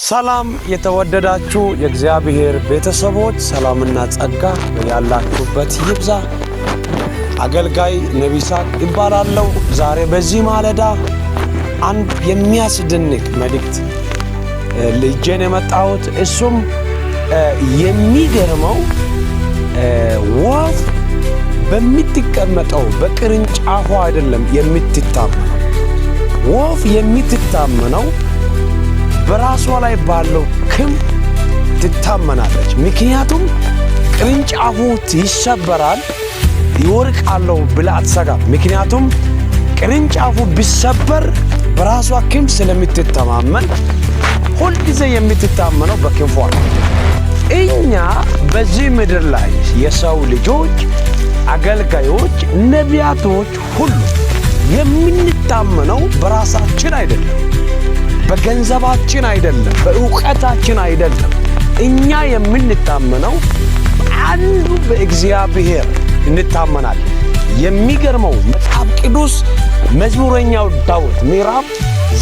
ሰላም የተወደዳችሁ የእግዚአብሔር ቤተሰቦች፣ ሰላምና ጸጋ ያላችሁበት ይብዛ። አገልጋይ ነቢይ ይስሐቅ ይባላለሁ። ዛሬ በዚህ ማለዳ አንድ የሚያስደንቅ መልእክት ልጄን የመጣሁት፣ እሱም የሚገርመው ወፍ በምትቀመጠው በቅርንጫፏ አይደለም የምትታመነው። ወፍ የምትታመነው በራሷ ላይ ባለው ክንፍ ትታመናለች። ምክንያቱም ቅርንጫፉ ይሰበራል፣ ይወርቃለሁ ብላ አትሰጋም። ምክንያቱም ቅርንጫፉ ቢሰበር በራሷ ክንፍ ስለምትተማመን ሁልጊዜ የምትታመነው በክንፏ ነው። እኛ በዚህ ምድር ላይ የሰው ልጆች፣ አገልጋዮች፣ ነቢያቶች ሁሉ የምንታመነው በራሳችን አይደለም፣ በገንዘባችን አይደለም፣ በእውቀታችን አይደለም። እኛ የምንታመነው አንዱ በእግዚአብሔር እንታመናለን። የሚገርመው መጽሐፍ ቅዱስ መዝሙረኛው ዳዊት ምዕራፍ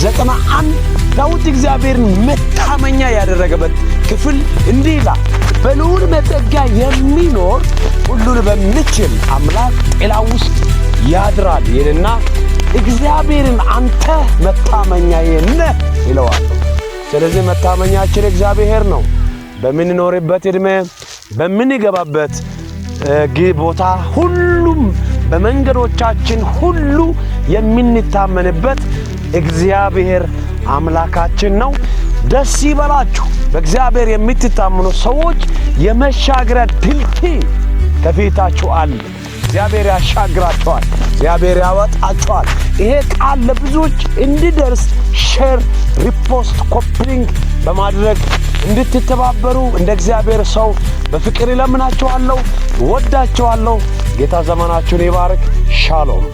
91 ዳዊት እግዚአብሔርን መታመኛ ያደረገበት ክፍል እንዲህ ይላል፣ በልዑል መጠጊያ የሚኖር ሁሉን በሚችል አምላክ ጥላ ውስጥ ያድራል ይልና እግዚአብሔርን አንተ መታመኛዬ ነህ ይለዋል። ስለዚህ መታመኛችን እግዚአብሔር ነው። በምንኖርበት ዕድሜ፣ በምንገባበት ቦታ፣ ሁሉም በመንገዶቻችን ሁሉ የምንታመንበት እግዚአብሔር አምላካችን ነው። ደስ ይበላችሁ። በእግዚአብሔር የምትታመኑ ሰዎች የመሻገሪያ ድልድይ ከፊታችሁ አለ። እግዚአብሔር ያሻግራችኋል። እግዚአብሔር ያወጣችኋል። ይሄ ቃል ለብዙዎች እንዲደርስ share፣ repost፣ copy link በማድረግ እንድትተባበሩ እንደ እግዚአብሔር ሰው በፍቅር እለምናችኋለሁ። እወዳችኋለሁ። ጌታ ዘመናችሁን ይባርክ። ሻሎም።